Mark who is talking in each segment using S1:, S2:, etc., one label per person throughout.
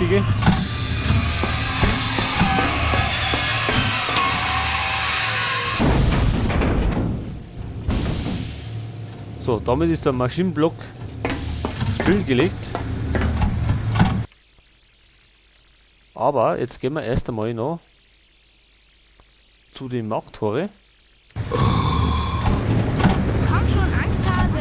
S1: Richtige. So, damit ist der Maschinenblock stillgelegt. Aber jetzt gehen wir erst einmal noch zu den Markttore.
S2: Komm schon, Angsthase!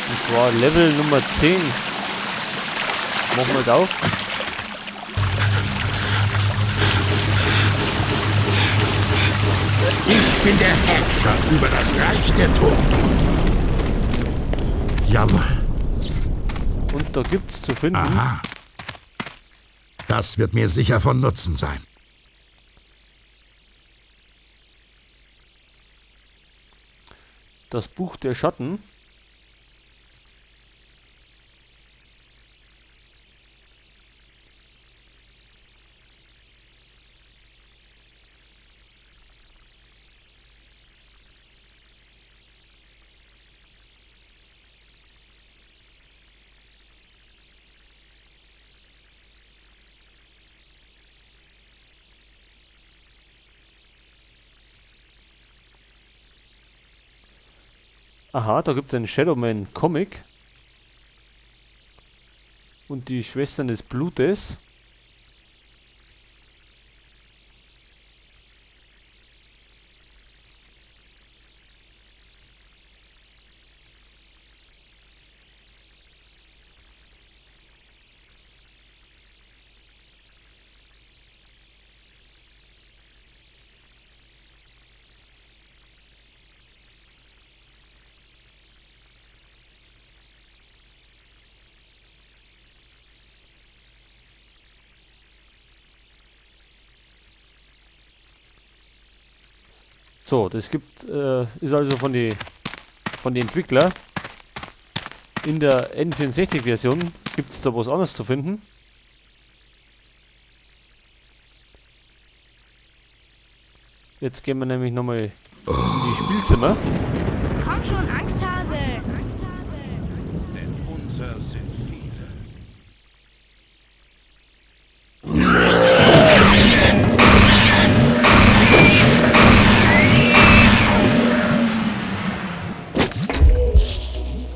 S1: Und zwar Level Nummer 10. Machen wir es auf.
S3: Ich bin der Herrscher über das Reich der Toten. Jawohl.
S1: Und da gibt's zu finden.
S3: Aha. Das wird mir sicher von Nutzen sein.
S1: Das Buch der Schatten. Aha, da gibt's einen Shadowman Comic. Und die Schwestern des Blutes. So, das ist also von den Entwicklern. In der N64-Version gibt's da was anderes zu finden. Jetzt gehen wir nämlich nochmal in die Spielzimmer.
S2: Komm schon, Angsthase!
S4: Denn unser sind viele.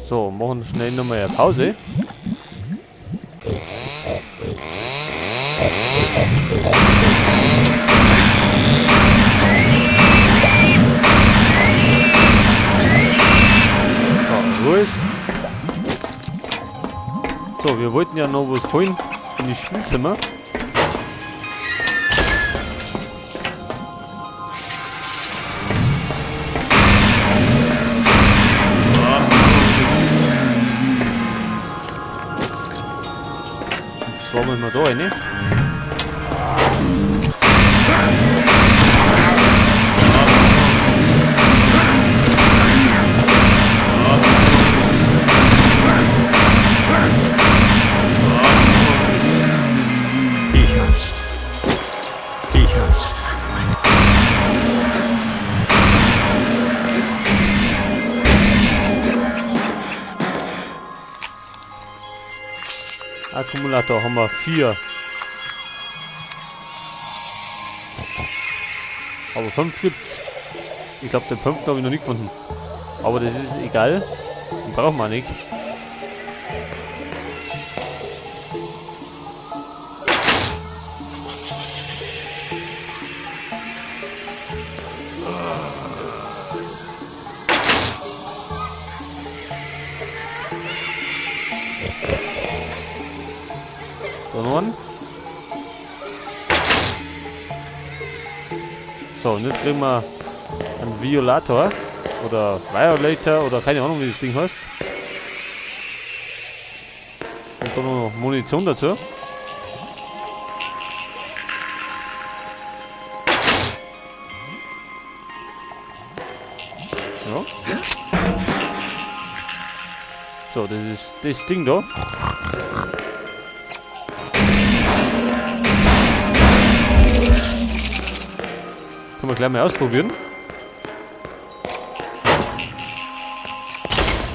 S1: So, machen schnell nochmal eine Pause. So, Ruhe ist. So, wir wollten ja noch was holen in die Spielzimmer. Zwar müssen wir da rein.
S3: Ich hab's. Ich hab's.
S1: Akkumulator haben wir 4. Aber 5 gibt's. Ich glaub, den 5. hab ich noch nicht gefunden. Aber das ist egal. Den brauchen wir nicht. So, und jetzt kriegen wir einen Violator oder Violator oder keine Ahnung, wie das Ding heißt. Und dann noch Munition dazu. Ja. So, das ist das Ding da. Können wir gleich mal ausprobieren.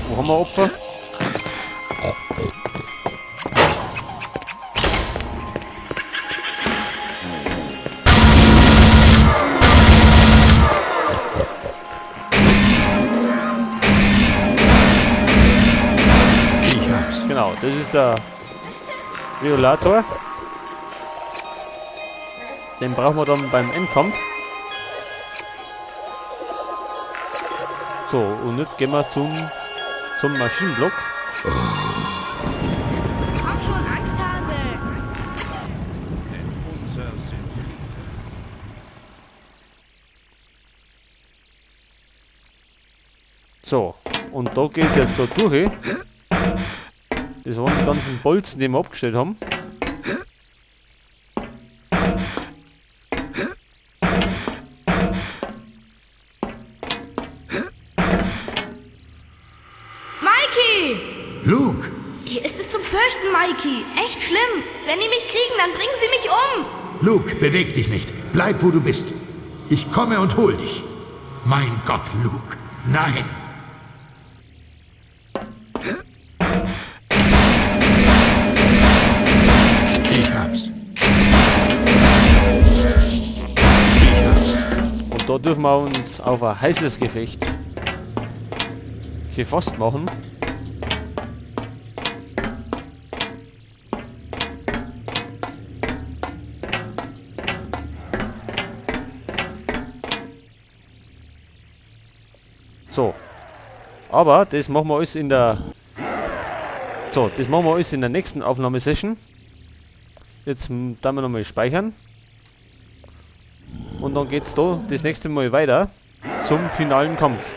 S1: Wo haben wir Opfer?
S3: Ich hab's.
S1: Genau, das ist der Violator. Den brauchen wir dann beim Endkampf. So, und jetzt gehen wir zum Maschinenblock.
S2: Komm schon, Angsthase!
S4: Denn unser sind viele.
S1: So, und da geht's jetzt da durch. Das waren die ganzen Bolzen, die wir abgestellt haben.
S2: Mikey!
S3: Luke!
S2: Hier ist es zum Fürchten, Mikey. Echt schlimm. Wenn die mich kriegen, dann bringen sie mich um.
S3: Luke, beweg dich nicht. Bleib, wo du bist. Ich komme und hol dich. Mein Gott, Luke. Nein! Ich hab's. Ich hab's.
S1: Und da dürfen wir uns auf ein heißes Gefecht gefasst machen. So. Aber das machen wir alles in der... So, das machen wir alles in der nächsten Aufnahmesession. Jetzt dann wir nochmal speichern. Und dann geht's da das nächste Mal weiter zum finalen Kampf.